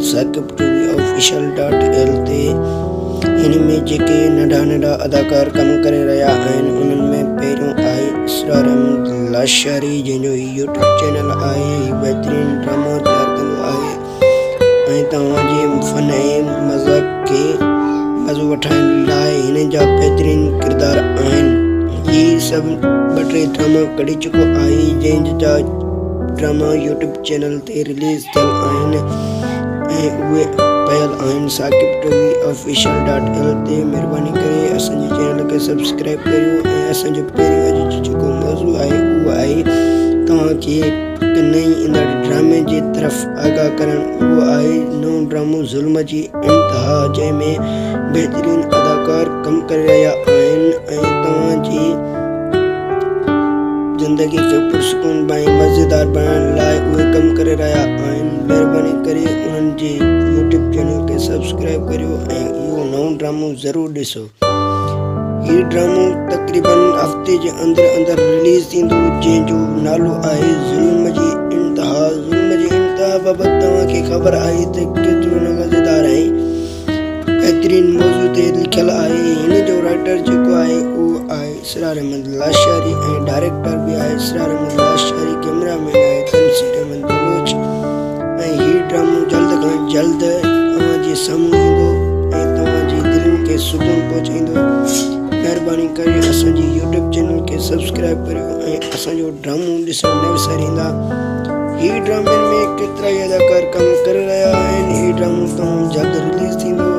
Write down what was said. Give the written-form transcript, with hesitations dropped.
Saqib T V official dot L تي. هن ۾ جيڪي ننڍا ننڍا اداڪار ڪم ڪري رهيا آهن انهن ۾ پهريون آهي اسرار احمد لاشاري جنهن جو هي يوٽيوب چينل آهي هي بهترين ڊراما تيار ڪندو آهي ۽ توهان جي فن ۽ مذاق کي مزو وٺائڻ لاء هن جا بهترين ڪردار آهن هي سڀ ٻه ٽي ڊراما ڪڍي چڪو آهي جنهن جا ڊراما يوٽيوب چينل تي رليز ٿيل آهن ۽ اهي پيل آهن Saqib T V official dot L تي مهرباني ڪري اسان جي چينل کي سبسڪرائب ڪريو ۽ اسان جو پهريون اڄ جو جيڪو موضوع آهي اهو آهي توهان کي هڪ نئين ايندڙ ڊرامي جي طرف آگاهه ڪرڻ اهو آهي نئون ڊرامو ظلم جي انتها جنهن ۾ بهترين اداڪار ڪم ڪري رهيا آهن ۽ توهان جي زندگي کي پرسڪون ۽ مزيدار بڻائڻ لاء اهي ڪم ڪري رهيا آهن مهرباني ڪري انهن جي يوٽيوب چينل کي سبسڪرائب ڪريو ۽ اهو نئون ڊرامو ضرور ڏسو هي ڊرامو تقريبن هفتي جي اندر اندر رليز ٿيندو جنهن جو نالو آهي ظلم جي انتها ظلم جي انتها بابت توهان کي خبر آهي ته ڪيترو نه مزيدار ۽ بهترين موضوع تي لکيل آهي. هن جو رائيٽر جيڪو آهي اهو آهي اسرار احمد لاشاري ۽ ڊائريڪٽر به آهي اسرار احمد لاشاري، ڪئميرا مين آهي تنصير احمد بلوچ ۽ هي ڊرامو جلد کان جلد اوهان جي سامهون ايندو ۽ توهان جي دلين کي سڪون پهچائيندو. مهرباني ڪري اسان جي يوٽيوب چينل کي سبسڪرائب ڪريو ۽ اسان جو ڊرامو ڏسڻ نه وساريندا. هي ڊرامي ۾ ڪيترائي اداڪار ڪم ڪري رهيا آهن. هي ڊرامو تمام جلد رليز ٿيندو.